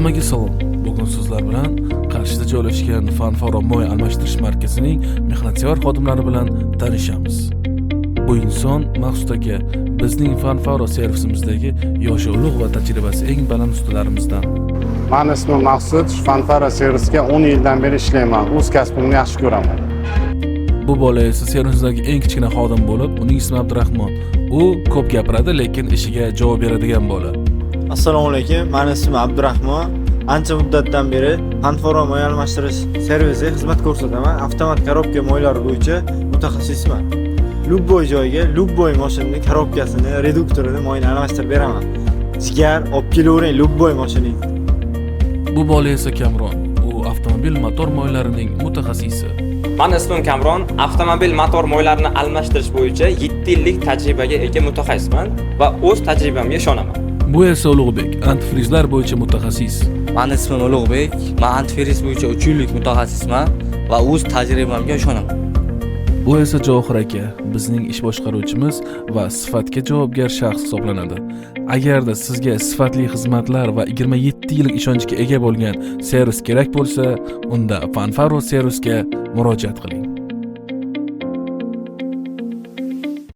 Hammaga salom. Bugun sizlar bilan Qarshida joylashgan Fanfaro moy almashtirish markazining mehnatsevar xodimlari bilan tanishamiz. Bu inson Maqsud aka, bizning Fanfaro servisimizdagi yoshi ulug' va tajribasi eng baland ustalarimizdan. Mani ismim Maqsud, Fanfara servisga 10 yildan beri ishlayman. O'z kasbimni yaxshi ko'raman. Bu bola esa servisimizdagi eng kichkina xodim bo'lib, uning ismi Abdurahmon. U ko'p gapiradi, lekin ishiga javob beradigan bola. Assalomu alaykum, mani ismim Abdurahmon. Ancha muddatdan beri Fanforo moy almashtirish servisi xizmat ko'rsataman. Avtomat korobka moylari bo'yicha mutaxassisman. Любой joyga, любой mashinani korobkasini, reduktorini, moyini almashtirib beraman. Jigar, olib kelavering любой mashinangizni. Bu bola esa Kamron. U avtomobil motor moylarining mutaxassisi. Mani ismim Kamron, avtomobil motor moylarini almashtirish bo'yicha 7 yillik tajribaga ega mutaxassisman va o'z tajribamga ishonaman. Bu esa Ulug'bek, antifrizlar bo'yicha mutaxassis. Mani ismim Ulug'bek. Men antifriz bo'yicha 3 yillik mutaxassisman va o'z tajribamga ishonaman. Bu esa Javohir aka, bizning ish boshqaruvchimiz va sifatga javobgar shaxs hisoblanadi. Agarda sizga sifatli xizmatlar va 27 yillik ishonchga ega bo'lgan servis kerak bo'lsa, unda Fanfaro servisga murojaat qiling.